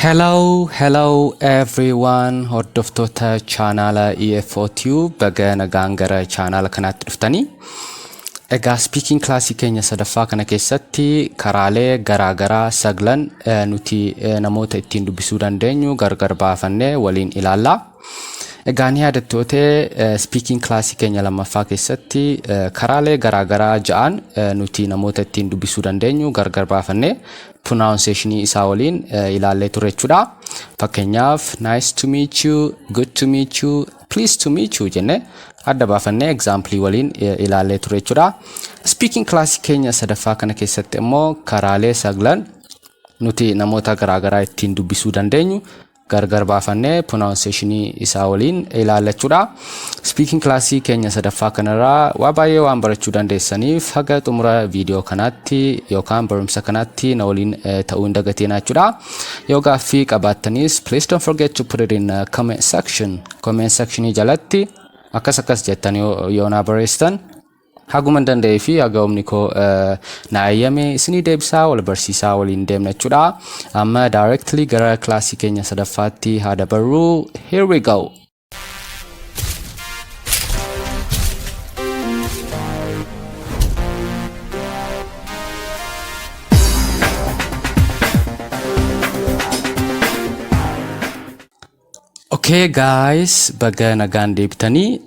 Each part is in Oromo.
Hello, hello everyone. Hordoftoota chaanaala EFO Tube, baga nagaan gara chaanaala kanaatti dhuftanii. Egaa speaking classii keenya sadaffaa kana keessatti karaalee garaa garaa saglan nuti namoota ittiin dubbisuu dandeenyu gargar baafannee waliin ilaalla. Egaa ni yaadattu yoo ta'e, speaking classii keenya lammaffaa keessatti karaalee garaa garaa ja'an nuti namoota ittiin dubbisuu dandeenyu gargar baafannee pronunciationii isaa waliin ilaallee turre jechuudha. Fakkeenyaaf, "Nice to meet you", "Good to meet you", "Pleased to meet you" jennee adda baafannee example waliin ilaallee turre jechuudha. Speaking class keenya sadaffaa kana keessatti immoo karaalee saglan nuti namoota garaagaraa ittiin dubbisuu dandeenyu gargar baafannee pronunciationii isaa waliin ilaalla jechuudha. Speaking classii keenya sadaffaa kanarraa waa baay'ee waan barachuu dandeessaniif haga xumura viidiyoo kanaatti yookaan barumsa kanaatti na waliin ta'uu hin dagatinaa jechuudha. Yoo gaaffii qabaattanis, please don't forget to put it in comment section. Comment sectionii jalatti akkas akkas jettan yoo naa barreessitan, haguma danda'ee fi haga humni koo na eeyyame isinii deebisaa, wal barsiisaa waliin deemna jechuudha. Amma directly gara kilaasii keenya sadaffaatti haa dabarru. Here we go. Okay guys, baga nagaan deebitanii.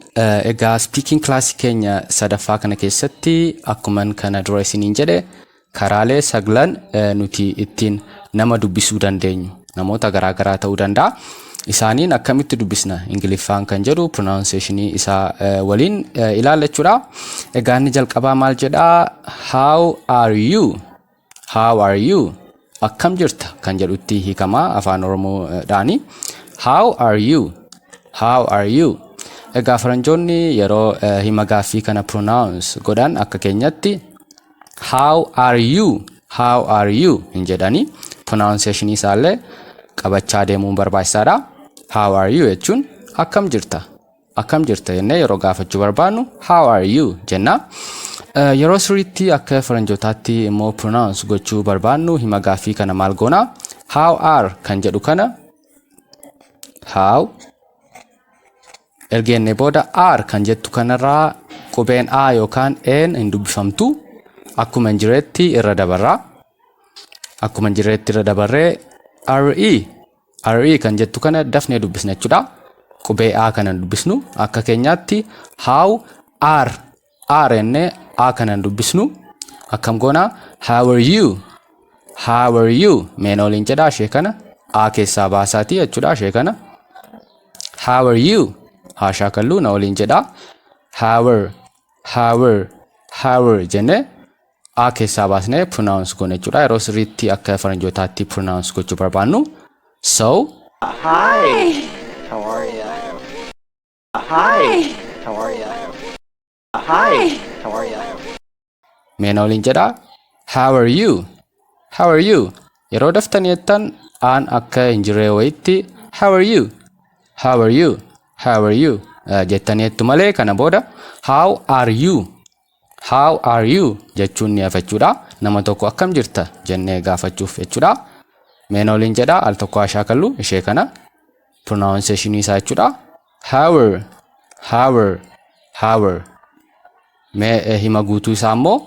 Egaa speaking class keenya sadaffaa kana keessatti akkuman kana dura isiniin jedhe, karaalee saglan nuti ittiin nama dubbisuu dandeenyu, namoota garaagaraa ta'uu danda'a. Isaaniin akkamitti dubbisna Ingiliffaan kan jedhu pronunciationii isaa waliin ilaalla jechuudha. Egaa inni jalqabaa maal jedhaa? "How are you?" "How are you?" Akkam jirta kan jedhutti hiikamaa afaan Oromoodhaani. "How are you?" "How are you?" Egaa faranjoonni yeroo hima gaaffii kana pronounce godhan akka keenyatti "How are you? How are you?" hin jedhani. Pronunciation isaallee qabachaa deemuun barbaachisaadha. "How are you" jechuun akkam jirta? Akkam jirta jennee yeroo gaafachuu barbaannu "How are you?" jenna. Yeroo sirriitti akka faranjootaatti immoo pronounce gochuu barbaannu hima gaaffii kana maal goona? "How are" kan jedhu kana, "how" ergeenne booda, "are" kan jettu kanarraa qubeen a yookaan n hin dubbifamtu, akkuma hin jiretti irra dabarraa. Akkuma hin jiretti irra dabarree re, re kan jettu kana dafnee dubbisna jechuudha. Qubee a kana hin dubbisnu akka keenyaatti. "How are", "are" jennee a kana hin dubbisnu. Akkam goona? "How are you?" "How are you?" Mee waliin jedhaa. Ishee kana a keessaa baasaatii jechuudha ishee kana. "How are you?" Haa shaakalluu, na waliin jedhaa. "How are", "how are", "how are" jennee a keessaa baasnee pronounce goone jechuudha. Yeroo sirriitti akka faranjootaatti pronounce gochuu barbaannu. So Hi. How are ya? Hi. How are ya? Hi. How are ya? Mee na waliin jedhaa. "How are you?" "How are you?" Yeroo daftanii jettan aan akka hin jirre wayitti "How are you? How are you? How are you?" jettanii jettu malee kana booda "How are you? How are you?" jechuun ni hafa jechuudha. Nama tokko akkam jirta jennee gaafachuuf jechuudha. Mee na waliin jedhaa, al tokko haa shaakallu ishee kana pronunciation isaa jechuudha. "How are", "how are", "how are". Mee hima guutuu isaa immoo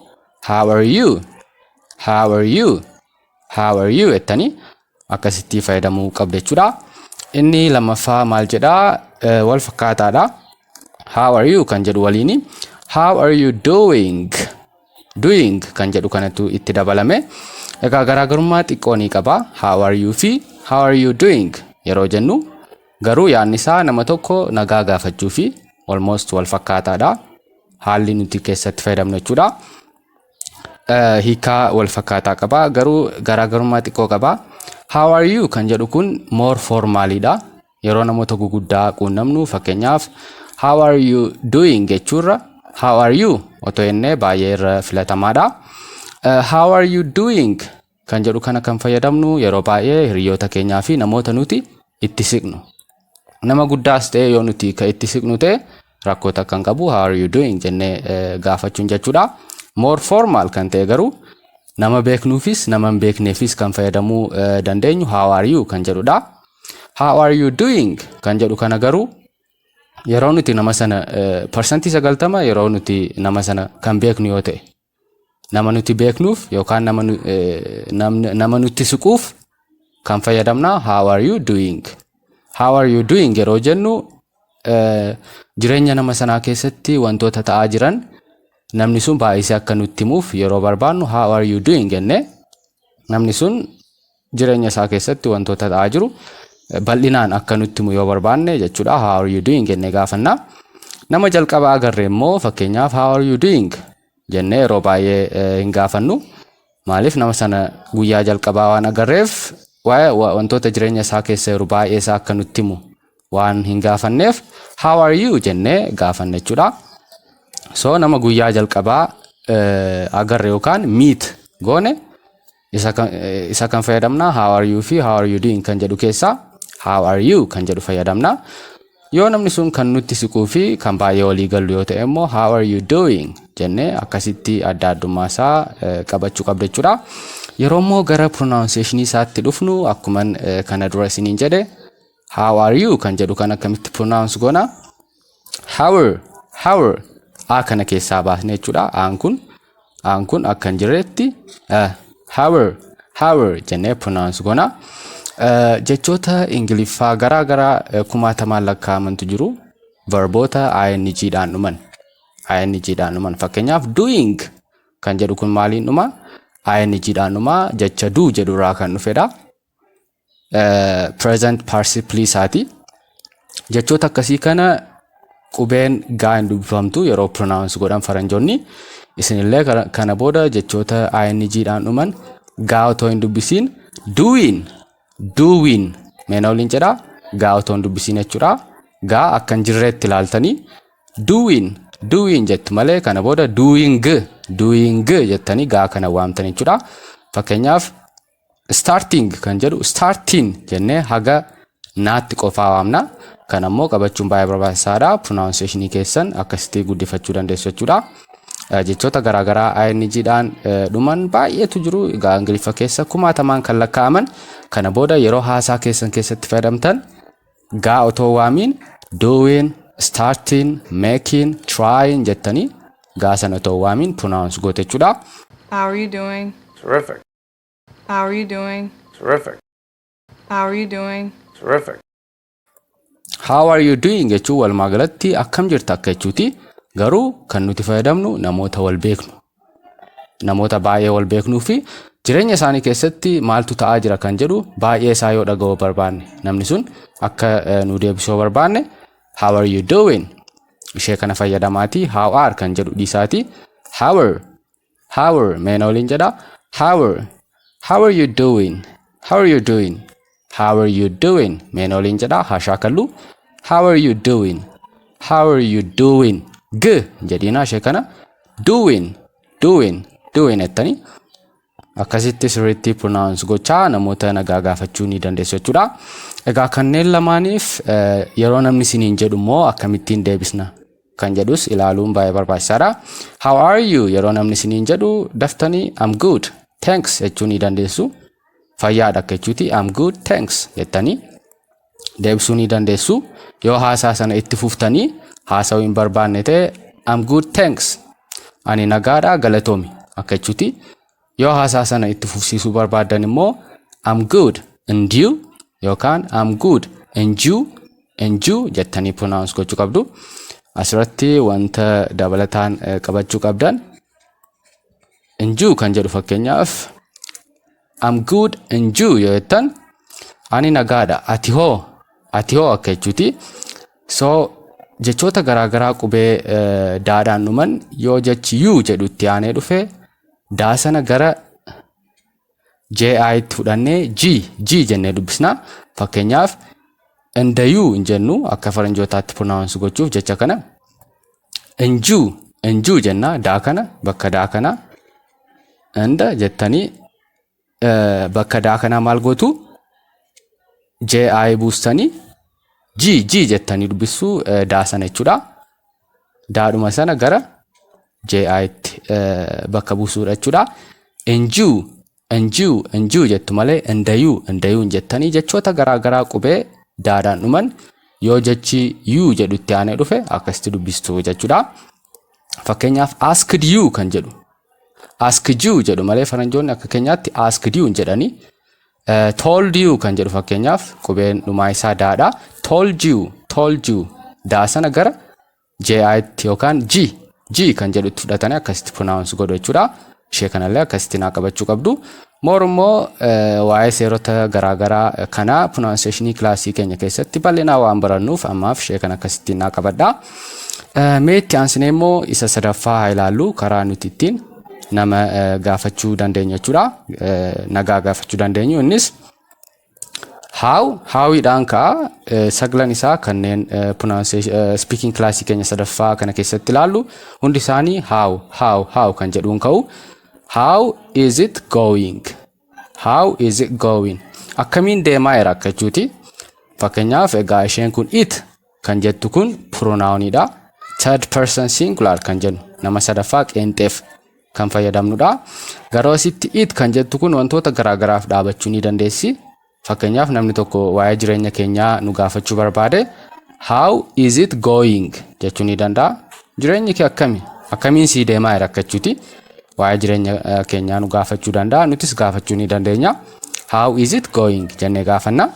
"How are you? How are you? How are you?" jettanii akkasitti fayyadamuu qabdu jechuudha. Inni lammaffaa maal jedhaa? Wal fakkaataadha. "How are you" kan jedhu waliini "How are you doing?" "Doing" kan jedhu kanatu itti dabalame. Egaa garaagarummaa xiqqoo ni qaba. "How are you" fi "How are you doing" yeroo jennu garuu yaadni isaa nama tokko nagaa gaafachuu fi almost wal fakkaataadha. Haalli nuti keessatti fayyadamnu jechuudha. Hiikaa wal fakkaataa qaba, garuu garaagarummaa xiqqoo qaba. "How are you" kan jedhu kun more formalidha. Yeroo namoota guguddaa quunnamnu, fakkeenyaaf, "How are you doing" jechuurra "How are you" otoo jennee baay'ee irra filatamaadha. "How are you doing" kan jedhu kana kan fayyadamnu yeroo baay'ee hiriyoota keenyaa fi namoota nuti itti siqnu. Nama guddaas ta'e, yoo nuti kan itti siqnu ta'e, rakkoo takka hin qabu "How are you doing" jennee gaafachuun jechuudha. More formal kan ta'e garuu Nama beeknuufis nama hin beekneefis kan fayyadamuu dandeenyu "how are you" kan jedhudha. "How are you doing" kan jedhu kana garuu yeroo nuti nama sana 90% yeroo nuti nama sana kan beeknu yoo ta'e, nama nuti beeknuuf yookaan nama nutti siquuf kan fayyadamna "how are you doing". "How are you doing" yeroo jennu jireenya nama sanaa keessatti wantoota ta'aa jiran namni sun baay'isee akka nutti himuuf yeroo barbaannu "how are you doing" jennee, namni sun jireenya isaa keessatti wantoota ta'aa jiru bal'inaan akka nutti himu yoo barbaanne jechuudha, "how are you doing" jennee gaafanna. Nama jalqaba agarre immoo fakkeenyaaf "how are you doing" jennee yeroo baay'ee hin gaafannu. Maaliif? Nama sana guyyaa jalqabaa waan agarreef waa'ee wantoota jireenya isaa keessa jiru baay'ee isaa akka nutti himu waan hin gaafanneef "how are you" jennee gaafanna jechuudha. So nama guyyaa jalqabaa agarre yookaan meet goone isa kan fayyadamna. "How are you" fi "how are you doing" kan jedhu keessaa "how are you" kan jedhu fayyadamna. Yoo namni sun kan nutti siquu fi kan baay'ee walii galu yoo ta'e immoo "how are you doing" jennee akkasitti adda addummaa isaa qabachuu qabda jechuudha. Yeroo immoo gara pronunciation isaatti dhufnu, akkuman kana dura isiniin jedhe, "how are you" kan jedhu kan akkamitti pronounce goona? How are, how are, a kana keessaa baasne jechuudha. Aan kun akka hin jirretti how are, how are jennee pronounce goona. Jechoota Ingiliffaa garaa garaa kumaatamaan lakkaa'amantu jiru. Verboota ing dhaan dhuman. Ing dhaan dhuman. Fakkeenyaaf "doing" kan jedhu kun maaliin dhuma? Ing dhaan dhuma, jecha "do" jedhu irraa kan dhufedha. Present participle isaati. Jechoota akkasii kana qubeen gaa hin dubbifamtu yeroo pronounce godhan faranjoonni. Isinillee kana booda jechoota ing dhaan dhuman gaa otoo hin dubbisiin "doing", "doing" meena waliin jedhaa, gaa otoo hin dubbisiin jechuudha. Gaa akka hin jirreetti ilaaltanii "doing", "doing" jettu malee kana booda "doing", "doing" jettanii gaa kana waamtan jechuudha. Fakkeenyaaf "starting" kan jedhu "starting" jennee haga naatti qofaa waamna. Kan ammoo qabachuun baay'ee barbaachisaadha. Pronunciationii keessan akkasitti guddifachuu dandeessu jechuudha. Jechoota garaagaraa ing dhaan dhuman baay'eetu jiru. Egaa Ingiliffa keessa kumaatamaan kan lakkaa'aman. Kana booda yeroo haasaa keessan keessatti fayyadamtan gaa otoo waamiin "doing", "starting", "making", "trying" jettanii gaa sana otoo waamiin pronounce goote jechuudha. How are you doing? Terrific. How are you doing? Terrific. How are you doing? Terrific. "How are you doing" jechuun walumaa galatti akkam jirta akka jechuuti. Garuu kan nuti fayyadamnu namoota wal beeknu. Namoota baay'ee wal beeknuu fi jireenya isaanii keessatti maaltu ta'aa jira kan jedhu baay'ee isaa yoo dhaga'uu barbaanne, namni sun akka nu deebisuu barbaanne, "how are you doing" ishee kana fayyadamaati, "how are" kan jedhu dhiisaati. How are, how are meena waliin jedha. How are, how are you doing? How are you doing? How are you doing? Meena waliin jedha, haa shaakallu. How are you doing? How are you doing? G jedhiina ishee kana, "doing", "doing", "doing" jettanii akkasitti sirriitti pronounce gochaa namoota nagaa gaafachuu ni dandeessu jechuudha. Egaa kanneen lamaaniif yeroo namni isiniin jedhu immoo akkamittiin deebisna kan jedhus ilaaluun baay'ee barbaachisaadha. "How are you" yeroo namni isiniin jedhu daftanii "I'm good, thanks" jechuu ni dandeessu. Fayyaadha akka jechuuti, "I'm good, thanks" jettanii deebisuu ni dandeessu. Yoo haasaa sana itti fuftanii haasa'uu hin barbaanne ta'e, "I'm good, thanks", ani nagaadha, galatoomi akka jechuuti. Yoo haasaa sana itti fufsiisuu barbaaddan immoo "I'm good, and you" yookaan "I'm good, and you", "and you" jettanii pronounce gochuu qabdu. Asirratti wanta dabalataan qabachuu qabdan, "and you" kan jedhu, fakkeenyaaf "I'm good, and you" yoo jettan, ani nagaadha, ati hoo, ati hoo akka jechuuti. So jechoota garaagaraa qubee daadhaan dhuman yoo jechi "you" jedhu itti aanee dhufe, daa sana gara JI tti fudhannee G G jennee dubbisna. Fakkeenyaaf "and you" hin jennu, akka faranjootaatti pronounce gochuuf jecha kana "and you", "and you" jenna. Daa kana bakka daa kana "and" jettanii bakka daa kanaa maal gootu? JI buustanii G G jettanii dubbisuu daa sana jechuudha. Daadhuma sana gara JI tti bakka buusuudha jechuudha. And you, and you, and you jettu malee and you, and you hin jettanii. Jechoota garaa garaa qubee daadhaan dhuman yoo jechi you jedhu itti aanee dhufe akkasitti dubbistu jechuudha. Fakkeenyaaf, asked you kan jedhu asked you jedhu malee faranjoonni akka keenyaatti asked you hin jedhanii. Told you kan jedhu fakkeenyaaf qubeen dhumaa isaa daadha. Told you, told you, daa sana gara JI'tti yookaan G, G kan jedhutti fudhatanii akkasitti pronounce godhu jechuudha. Ishee kanallee akkasitti naa qabachuu qabdu. More immoo waa'ee seerota garaagaraa kanaa pronunciationii kilaasii keenya keessatti bal'inaan waan barannuuf ammaaf ishee kana akkasitti naa qabadha. Mee itti aansinee immoo isa sadaffaa haa ilaallu, karaa nuti ittiin nama gaafachuu dandeenyu jechuudha. Nagaa gaafachuu dandeenyu, innis how, howiidhaan ka'a. Saglan isaa kanneen speaking classii keenya sadaffaa kana keessatti ilaallu hundi isaanii how, how, how kan jedhuun ka'u. How is it going? How is it going? Akkamiin deemaa jira akka jechuuti. Fakkeenyaaf egaa isheen kun it kan jettu kun pronounidha. Third person singular kan jennu, nama sadaffaa qeenxeef kan fayyadamnudha. Garuu asitti it kan jettu kun wantoota garaagaraaf dhaabachuu ni dandeessi. Fakkeenyaaf, namni tokko waa'ee jireenya keenyaa nu gaafachuu barbaade, "How is it going?" jechuu ni danda'a. Jireenyi kee akkami? Akkamiin sii deemaa jira akka jechuuti. Waa'ee jireenya keenyaa nu gaafachuu danda'a. Nutis gaafachuu ni dandeenya. "How is it going?" jennee gaafanna.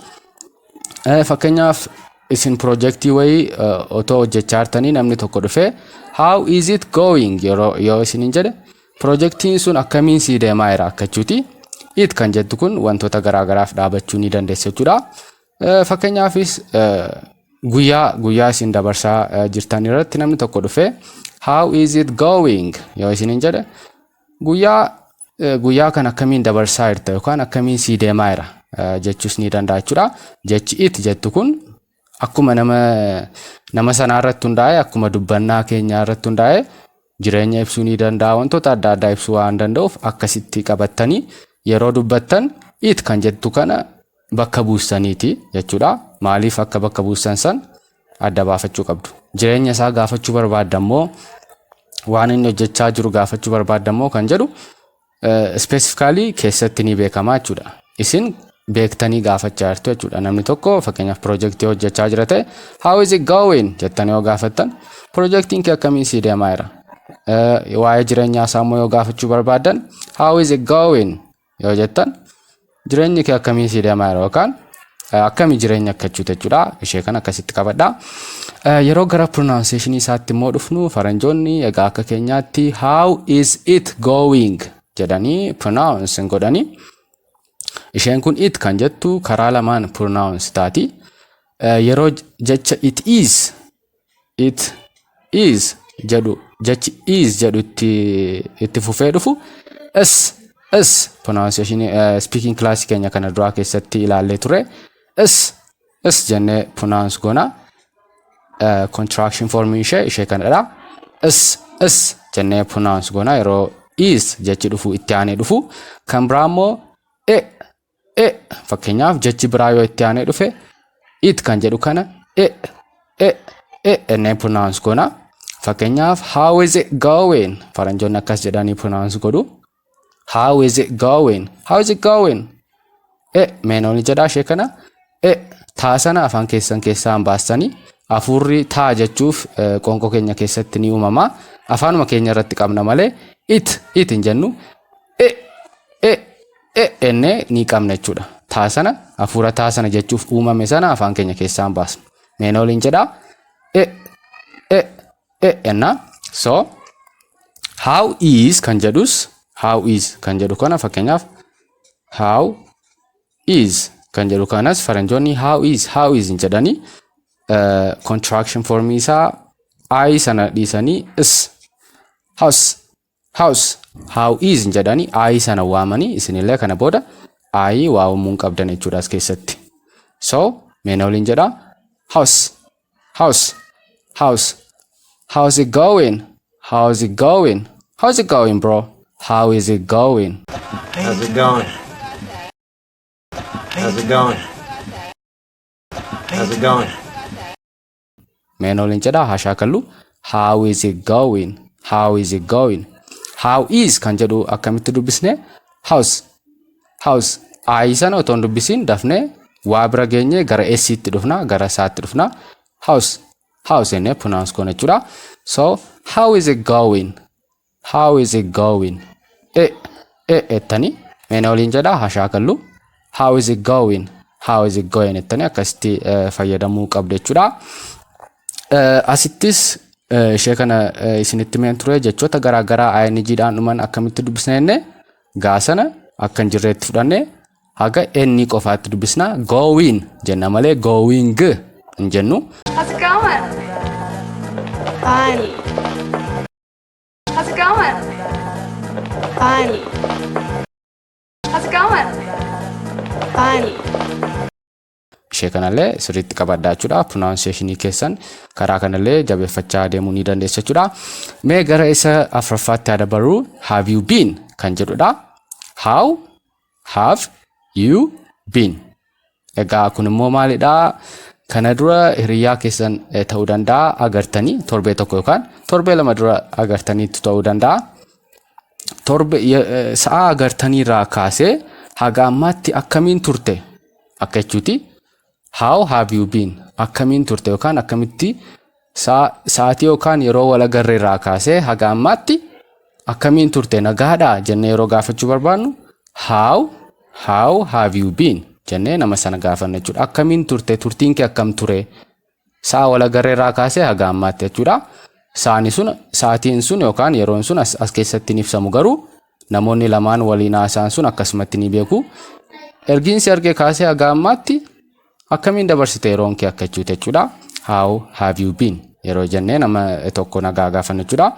Fakkeenyaaf, isin piroojeektii wayii otoo hojjechaa jirtanii namni tokko dhufee "How is it going?" yeroo yoo isiniin jedhe, piroojeektiin sun akkamiin sii deemaa jira akka jechuuti. It kan jettu kun wantoota garaagaraaf dhaabachuu ni dandeessa jechuudha. Fakkeenyaafis guyyaa guyyaa isin dabarsaa jirtan irratti namni tokko dhufee "How is it going?" yoo isiniin jedhe, guyyaa guyyaa kan akkamiin dabarsaa jirta yookaan akkamiin sii deemaa jira jechuus ni danda'a jechuudha. Jechi it jettu kun akkuma nama sanaa irratti hundaa'e, akkuma dubbannaa keenyaa irratti hundaa'e jireenya ibsuu ni danda'a, wantoota adda addaa ibsuu waan danda'uuf akkasitti qabattanii yeroo dubbattan it kan jettu kana bakka buustaniiti jechuudha. Maaliif akka bakka buustan san adda baafachuu qabdu. Jireenya isaa gaafachuu barbaadda immoo, waan inni hojjechaa jiru gaafachuu barbaadda immoo kan jedhu specifically keessatti ni beekamaa jechuudha. Isin beektanii gaafachaa jirtu jechuudha. Namni tokko fakkeenyaaf piroojeektii hojjechaa jira ta'e, "How is it going?" jettanii yoo gaafattan, piroojeektiin kee akkamiin sii deemaa jira? Waa'ee jireenyaa isaa immoo yoo gaafachuu barbaaddan, "How is it going?" yoo jettan, jireenyi kee akkamiin sii deemaa jira yookaan akkamii jireenya akka jechuudha jechuudha. Ishee kana akkasitti qabadha. Yeroo gara pronunciation isaatti immoo dhufnu, faranjoonni egaa akka keenyaatti "How is it going?" jedhanii pronounce godhanii. Isheen kun it kan jettu karaa lamaan pronounce taati. Yeroo jecha it is, it is jedhu, jechi is jedhu itti fufee dhufu s, s pronunciation speaking class keenya kana duraa keessatti ilaallee ture. S, s jennee pronounce goona. Contraction form ishee kanadha. S, s jennee pronounce goona yeroo is jechi dhufu itti aanee dhufu. Kan biraa immoo e, e. Fakkeenyaaf, jechi biraa yoo itti aanee dhufe it kan jedhu kana e, e, e jennee pronounce goona. Fakkeenyaaf, "How is it going?" Faranjoonni akkas jedhanii pronounce godhu. How is it going? How is it going? E meenoonni jedhaa ishee kana e taa sana afaan keessan keessaa hin baastanii. Hafuurri taa jechuuf qoonqoo keenya keessatti ni uumama. Afaanuma keenya irratti qabna malee it, it hin jennu. E, e, e ennee ni qabna jechuudha. Taa sana, hafuura taa sana jechuuf uumame sana afaan keenya keessaa hin baasnu. Meenooliin jedhaa, e, e, e enna. So how is kan jedhus, how is kan jedhu kana, fakkeenyaaf how is kan jedhu kanas faranjoonni how is, how is hin jedhanii. Contraction form isaa I sana dhiisanii is, house, house, how is hin jedhanii I sana waamanii. Isinillee kana booda I waamamuu hin qabdan jechuudha as keessatti. So meenooliin jedhaa, house, house, house. How's it going? How's it going? How's it going, bro? How is it going? How's it going? How's it going? How's it going? Meenooliin jedhaa, haa shaakallu. How is it going? How is it going? How is kan jedhu akkamitti dubbisne? How's, how's. I sana otoo hin dubbisiin dafnee waa bira geenye gara S'tti dhufna, gara saatti dhufna. How's, how's jennee pronounce goona jechuudha. So, how is it going? How is it going? E, e jettanii mee na waliin jedhaa haa shaakallu. How is it going? How is it going jettanii akkasitti fayyadamuu qabdu jechuudha. Asittis ishee kana isinitti himeen ture, jechoota garaa garaa ing dhaan dhuman akkamitti dubbisna jenne. Gaa sana akka hin jirreetti fudhanne haga n qofaatti dubbisna. Going jenna malee going hin jennu. How's it going? Fine. How's it going? Fine. How's it going? Fine. Ishee kanallee sirriitti qabadhaa jechuudha. Pronunciationii keessan karaa kanallee jabeeffachaa deemuu ni dandeessu jechuudha. Mee gara isa afuraffaatti haa dabarru, have you been kan jedhudha. How have you been? Egaa kun immoo maalidhaa? Kana dura hiriyaa keessan ta'uu danda'a agartanii, torbee tokko yookaan torbee 2 dura agartaniitu ta'uu danda'a. Torbe sa'a agartaniirraa kaasee haga ammaatti akkamiin turte akka jechuuti. How have you been? Akkamiin turte yookaan akkamitti sa'aatii yookaan yeroo wal agarreerraa kaasee haga ammaatti akkamiin turte, nagaadhaa jennee yeroo gaafachuu barbaannu, how have you been jennee nama sana gaafanna jechuudha. Akkamiin turte, turtiin kee akkam ture, sa'a wal agarreerraa kaasee haga ammaatti jechuudha. Sa'ani sun, sa'aatiin sun yookaan yeroon sun as keessatti hin ibsamu, garuu namoonni lamaan waliin haasa'an sun akkasumatti ni beeku. Ergiinsi argee kaasee haga ammaatti akkamiin dabarsite yeroon kee akka jechuuti jechuudha. How have you been yeroo jennee nama tokko nagaa gaafannu jechuudha.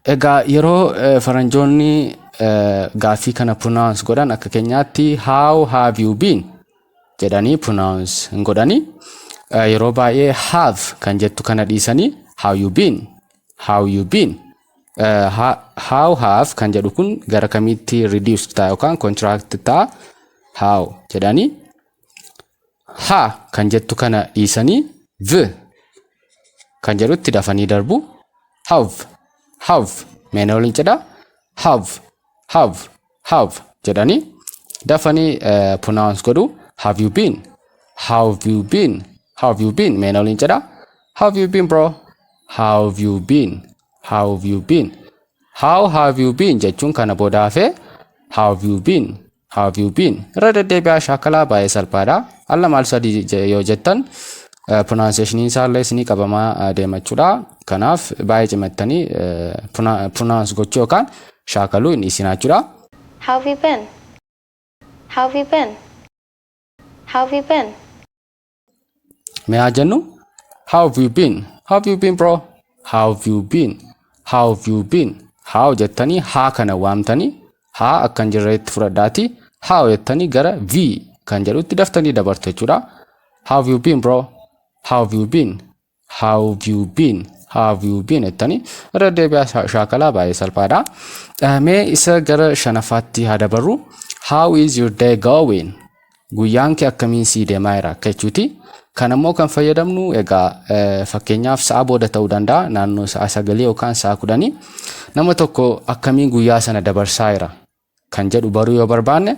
Egaa yeroo faranjoonni gaaffii kana pronounce godhan akka keenyaatti how have you been jedhanii pronounce hin godhanii. Yeroo baay'ee have kan jettu kana dhiisanii how you been, how you been. How have kan jedhu kun gara kamitti reduced ta'a yookaan contract ta'a? How jedhanii ha kan jettu kana dhiisanii v kan jedhutti dafanii darbu. Have, have. Mee na waliin jedhaa. Have, have, have jedhanii dafanii pronounce godhu. Have you been? Have you been? Have you been? Mee na waliin jedhaa. Have you been, bro? Have you been? Have you been? How have you been jechuun kana booda hafee have you been? Have you been? Irra deddeebi'aa shaakalaa, baay'ee salphaadha. Al lama al sadii yoo jettan pronunciation isaallee isinii qabamaa deema jechuudha. Kanaaf baay'ee cimattanii pronounce gochuu yookaan shaakaluu hin dhiisinaa jechuudha. How have you been? How have you been? How have you been? Mee haa jennu. How have you been? How have you been, bro? How have you been? How have you been? How jettanii haa kana waamtanii, haa akka hin jirreetti fudhadhaati how jettanii gara v kan jedhutti daftanii dabartu jechuudha. How have you been, bro? How have you been? How have you been? How have you been jettanii irra deebi'aa shaakalaa, baay'ee salphaadha. Mee isa gara shanaffaatti haa dabarru. How is your day going? Guyyaan kee akkamiin sii deemaa jira akka jechuuti. Kan ammoo kan fayyadamnu egaa fakkeenyaaf sa'a booda ta'uu danda'a, naannoo sa'a 9 yookaan sa'a 10, nama tokko akkamiin guyyaa sana dabarsaa jira kan jedhu baruu yoo barbaanne,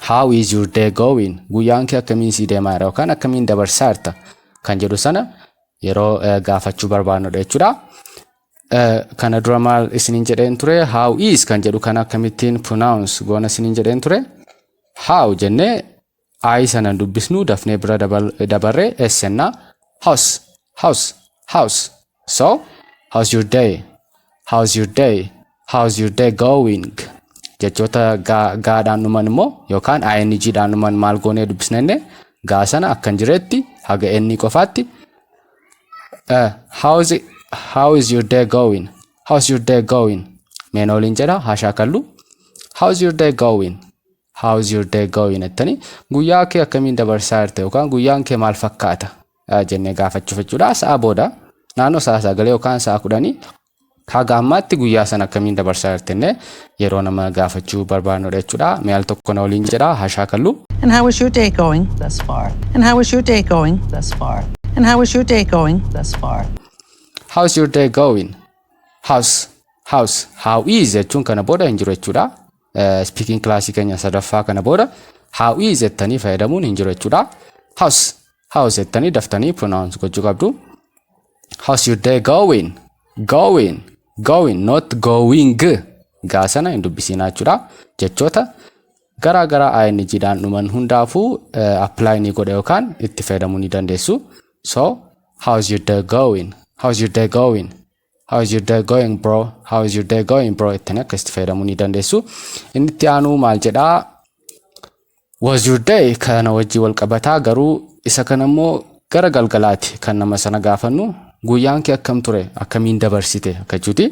how is your day going, guyyaan kee akkamiin sii deemaa jira yookaan akkamiin dabarsaa jirta kan jedhu sana yeroo gaafachuu barbaannudha jechuudha. Kana dura maal isiniin jedheen ture? How is kan jedhu kana akkamittiin pronounce goona isiniin jedheen ture. How jennee I sana dubbisnu, dafnee bira dabarree S jennaa. How's, how's, how's. So, how's your day? How's your day? How's your day going? Jechoota gaadhaan dhuman immoo yookaan ing dhaan dhuman maal goonee dubbisna jenne? Gaa sana akka hin jiretti haga inni qofaatti. How is it, how is your day going? How's your day going? Mee na waliin jedha haa shaakallu. How's your day going? How's your day going jettanii guyyaa kee akkamiin dabarsaa jirta yookaan guyyaan kee maal fakkaata jennee gaafachuuf jechuudha. Sa'a booda naannoo sa'a 9 yookaan sa'a 10 haga ammaatti guyyaa sana akkamiin dabarsaa jirta jennee yeroo nama gaafachuu barbaannudha jechuudha. Mee al tokko na waliin jedha haa shaakallu. And how is your day going? Thus far. And how is your day going? Thus far. And how is your day going? Thus far. How's your day going? How's, how's, how is jechuun kana booda hin jiru jechuudha. Speaking classii keenya sadaffaa kana booda "how is" jettanii fayyadamuun hin jiru jechuudha. "How's", "how's" jettanii daftanii pronounce gochuu qabdu. How's your day going? Going, going, not gowing. Gaa sana hin dubbisiinaa jechuudha. Jechoota garaa garaa ing dhaan dhuman hundaafuu apply ni godha yookaan itti fayyadamuu ni dandeessu. So, how's your day going? How's your day going? How is your day going, bro? How is your day going, bro? Jettanii akkasitti fayyadamuu ni dandeessu. Inni itti aanu maal jedhaa? "Was your day" kana wajjii wal qabataa, garuu isa kana immoo gara galgalaati kan nama sana gaafannu. Guyyaan kee akkam ture, akkamiin dabarsite akka jechuuti.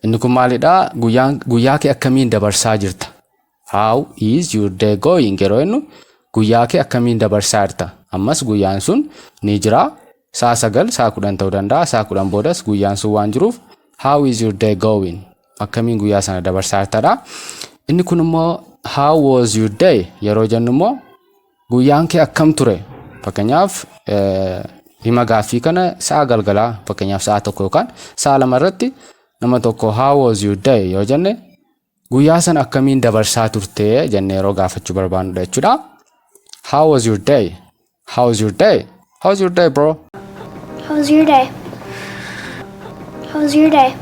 Inni kun maalidhaa? Guyyaa kee akkamiin dabarsaa jirta? "How is your day going" yeroo jennu guyyaa kee akkamiin dabarsaa jirta? Ammas guyyaan sun ni jira. Sa'a 9, sa'a 10 ta'uu danda'a. Sa'a 10 boodas guyyaan sun waan jiruuf, "How is your day going?" Akkamiin guyyaa sana dabarsaa jirtadha. Inni kun immoo "How was your day" yeroo jennu immoo guyyaan kee akkam ture? Fakkeenyaaf, hima gaaffii kana sa'a galgalaa, fakkeenyaaf sa'a 1 yookaan sa'a 2 irratti nama tokko "How was your day" yoo jenne, guyyaa sana akkamiin dabarsaa turte jennee yeroo gaafachuu barbaannudha jechuudha. How was your day? How was your day? How was your day, bro? How was your day? How was your day?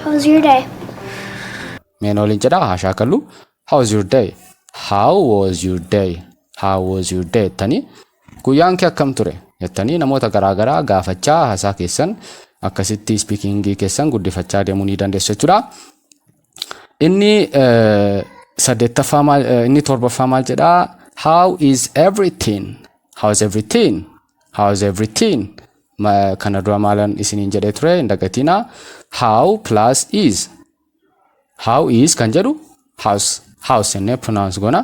How was your day? Meen waliin jedhaa, haa shaakallu. How was your day? How was your day? "How was your day?" jettanii, guyyaan kee akkam ture jettanii namoota garaagaraa gaafachaa haasaa keessan akkasitti speakingii keessan guddifachaa deemuu ni dandeessu jechuudha. Inni saddeettaffaa maal, inni torbaffaa maal jedhaa? How is everything? How is everything? How is everything? Kana dura maalan isiniin jedhee ture hin dagatinaa. How plus is. "How is" kan jedhu "how's", "how's" jennee pronounce goona.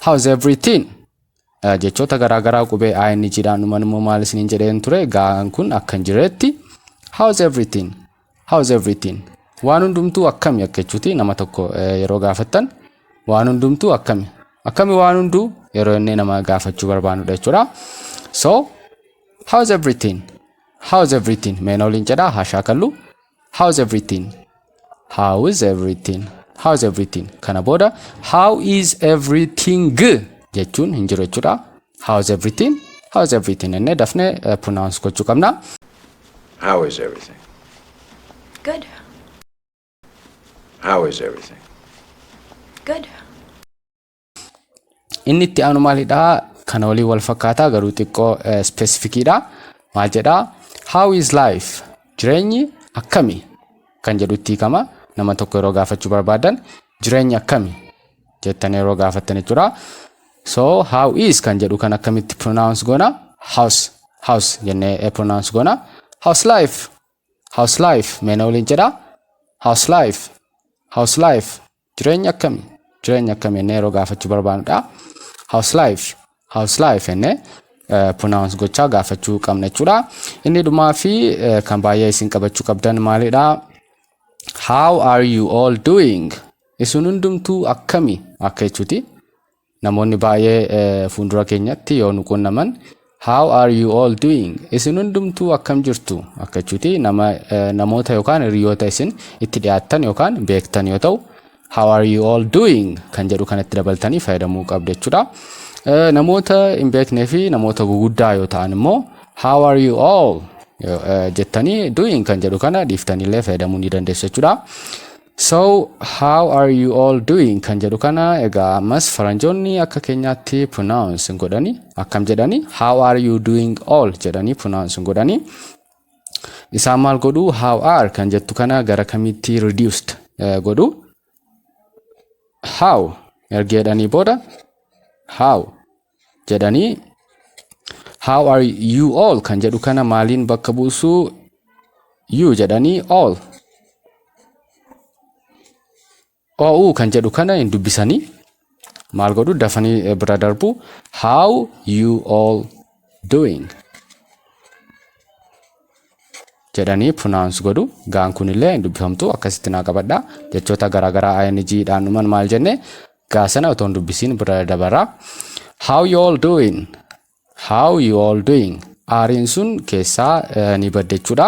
How is everything? Jechoota garaagaraa qubee ing dhaan dhuman immoo maal isiniin jedheen ture? Gaan kun akka hin jirretti. How is everything? How is everything? Waan hundumtuu akkami akka jechuuti. Nama tokko yeroo gaafattan, waan hundumtuu akkami? Akkami waan hunduu yeroo inni nama gaafachuu barbaannudha jechuudha. So, how is everything? How is everything? Meen waliin jedhaa, haa shaakallu. How is everything? How is everything? How is everything? Kana booda "how is everything" jechuun hin jiru jechuudha. How is everything? "How is everything" jennee dafnee pronounce gochuu qabna. How is everything? Good. How is everything? Good. Inni itti aanu maalidhaa? Kana waliin wal fakkaataa, garuu xiqqoo specificiidha. Maal jedhaa? How is life? Jireenyi akkami? Kan jedhutti hiikama. Nama tokko yeroo gaafachuu barbaadan, jireenyi akkami jettanii yeroo gaafattan jechuudha. So, "how is" kan jedhu kan akkamitti pronounce goona? "How's", "how's" jennee pronounce goona. How's life? How's life? Mee na waliin jedhaa. How's life? How's life? Jireenya akkami? Jireenya akkami jennee yeroo gaafachuu barbaannudha. "How's life? How's life?" jennee pronounce gochaa gaafachuu qabna jechuudha. Inni dhumaa fi kan baay'ee isin qabachuu qabdan maalidha? How are you all doing? Isin hundumtuu akkami akka jechuuti. Namoonni baay'ee fuuldura keenyatti yoo nu quunnaman, "How are you all doing?" Isin hundumtuu akkam jirtu akka jechuuti. Nama, namoota yookaan hiriyoota isin itti dhiyaattan yookaan beektan yoo ta'u, "How are you all doing" kan jedhu kanatti dabaltanii fayyadamuu qabdu jechuudha. Namoota hin beeknee fi namoota guguddaa yoo ta'an immoo, "How are you all" jettanii, "doing" kan jedhu kana dhiiftaniillee fayyadamuu ni dandeessu jechuudha. So, "How are you all doing" kan jedhu kana egaa ammas faranjoonni akka keenyaatti pronounce hin godhani. Akkam jedhani? "How are you doing all" jedhanii pronounce hin godhani. Isaan maal godhu? "How are" kan jettu kana gara kamitti reduced godhu? "How" erga jedhanii booda, "how" jedhanii, "how are you all" kan jedhu kana maaliin bakka buusu? "You" jedhanii, "all", "ou" kan jedhu kana hin dubbisanii. Maal godhu? Dafanii bira darbu. "How you all doing" jedhanii pronounce godhu. Gaan kunillee hin dubbifamtu, akkasitti naa qabadha. Jechoota garaagaraa ing dhaan dhuman maal jenne? Gaa sana otoo hin dubbisiin bira dabarra. How you all doing? How you all doing? Are'iin sun keessaa ni badde jechuudha.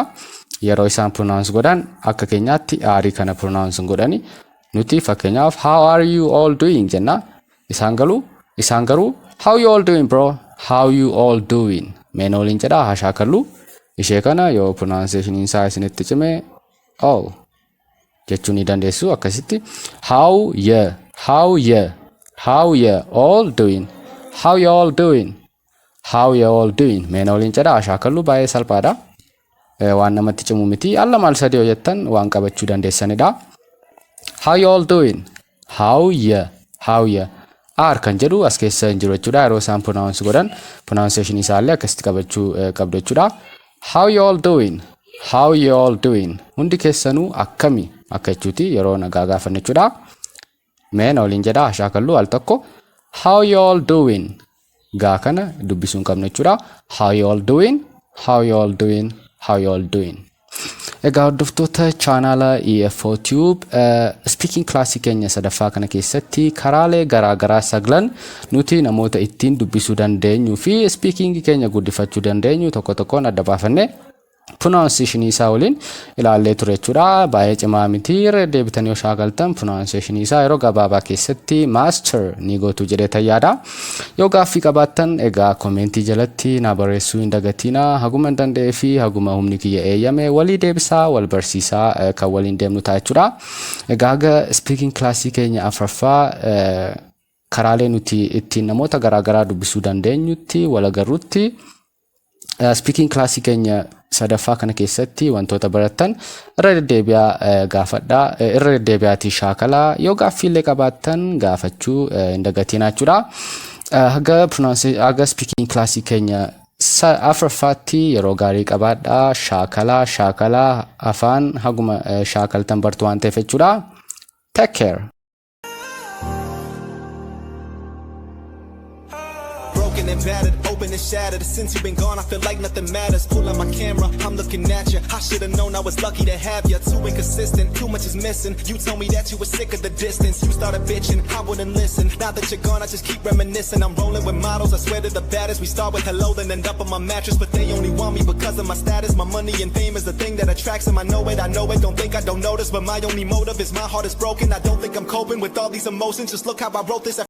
Yeroo isaan pronounce godhan akka keenyaatti are'ii kana pronounce godhani. Nuti fakkeenyaaf "How are you all doing?" jenna. Isaan garuu "How you all doing, bro? How you all doing?" Mee waliin jedhaa, haa shaakallu. Ishee kana yoo pronunciation isaa isinitti cime, "all" jechuu ni dandeessu akkasitti. How ya, how ya, how ya all doing, how you all doing, how you all doing. Mee waliin jedhaa, haa shaakallu, baay'ee salphaadha. Waan namatti cimu miti. Al lama al sadii yoo jettan waan qabachuu dandeessanidha. How you all doing? How ya, how ya. Are kan jedhu as keessa hin jiru jechuudha. Yeroo isaan pronounce godhan pronunciation isaallee akkasitti qabachuu qabdu jechuudha. How you all doing? How you all doing? Hundi keessanuu akkami akka jechuuti yeroo nagaa gaafannu jechuudha. Mee na waliin jedhaa, shaakallu al tokko. How you all doing? Gaa kana dubbisuu hin qabnu jechuudha. How you all doing? How you all doing? How you all doing? Egaa hordoftoota chaanaala EFO Tube, speaking classii keenya sadaffaa kana keessatti karaalee garaagaraa saglan nuti namoota ittiin dubbisuu dandeenyuu fi speaking keenya guddifachuu dandeenyu tokko tokkoon adda baafannee pronunciation isaa waliin ilaallee ture jechuudha. Baay'ee cimaa miti, irra deebitanii yoo shaakaltan pronunciation isaa yeroo gabaabaa keessatti master ni gootu jedhee yaada. Yoo gaaffii qabaattan egaa commentii jalatti na barreessuu hin dagatinaa. Haguma hin danda'ee fi haguma humni kiyya eeyyame walii deebisaa, wal barsiisaa kan waliin deemnu ta'a jechuudha. Egaa haga speaking classii keenya afuraffaa karaalee nuti ittiin namoota garaagaraa dubbisuu dandeenyutti wal agarrutti, speaking classii keenya sadaffaa kana keessatti wantoota barattan irra deddeebi'aa gaafadhaa, irra deddeebi'aatii shaakalaa, yoo gaaffiillee qabaattan gaafachuu hin dagatinaa jechuudha. Haga speaking classii keenya afuraffaatti yeroo gaarii qabaadhaa, shaakalaa, shaakalaa, afaan haguma shaakaltan bartu waan ta'eef jechuudha. Take care. Broken and battered, open and shattered. Since you've been gone, I feel like nothing matters. Pull out my camera, I'm looking at you. I should've known I was lucky to have you. Too inconsistent, too much is missing. You told me that you were sick of the distance. You started bitching, I wouldn't listen. Now that you're gone, I just keep reminiscing. I'm rolling with models, I swear to the baddest. We start with hello, then end up on my mattress. But they only want me because of my status. My money and fame is the thing that attracts them. I know it, I know it. Don't think I don't notice, but my only motive is my heart is broken. I don't think I'm coping with all these emotions. Just look how I wrote this.